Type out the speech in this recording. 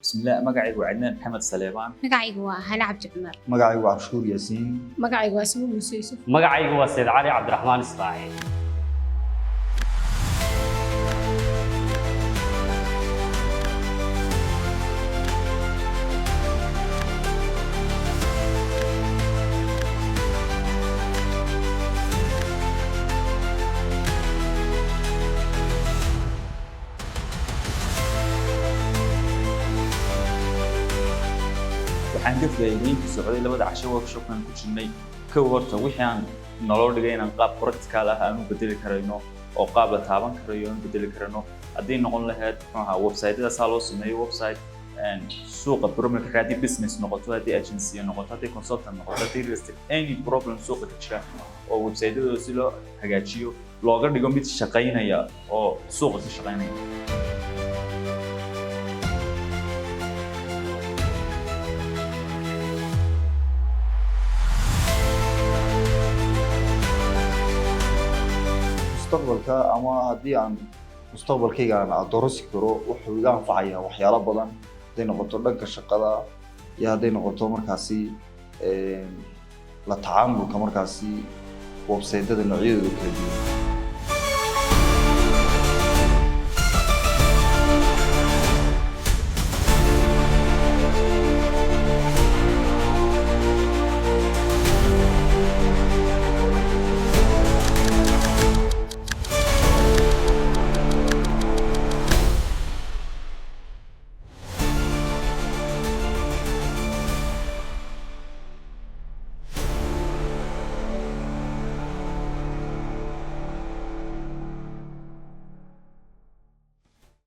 Bismillah, magacaygu waa Cadnaan Maxamed Saleebaan. Magacaygu waa Hale Cabdi Cumar. Magacaygu waa Cabshuur Yaasiin. Magacaygu waa Simo Muuse Yuusuf. Magacaygu waa Sayid Cali Cabdiraxmaan Ismaaciil. Waxaan ka faa'iideyn ku socday 2da casho workshopkan ku jirnay. Kow, horta wixii aan naloo dhigay inaan qaab practical ah aan u bedeli karayno oo qaab la taaban karayo aan u bedeli karayno, haddii noqon lahayd, muxuu ahaa, website-yada saa loo sameeyo website, suuqa problemka, haddii business noqoto, haddii agency noqoto, haddii consultant noqoto, haddii real estate, any problem suuqa ka jira oo website-yadooda si loo hagaajiyo, looga dhigo mid shaqaynaya oo suuqa ka shaqaynaya. Mustaqbalka ama haddii aan mustaqbalkayga aan adorosi karo, wuxuu iga anfacayaa waxyaalo badan, hadday noqoto dhanka shaqada iyo hadday noqoto markaasi la tacaamulka markaasi website-yada noocyadooda kala duwan.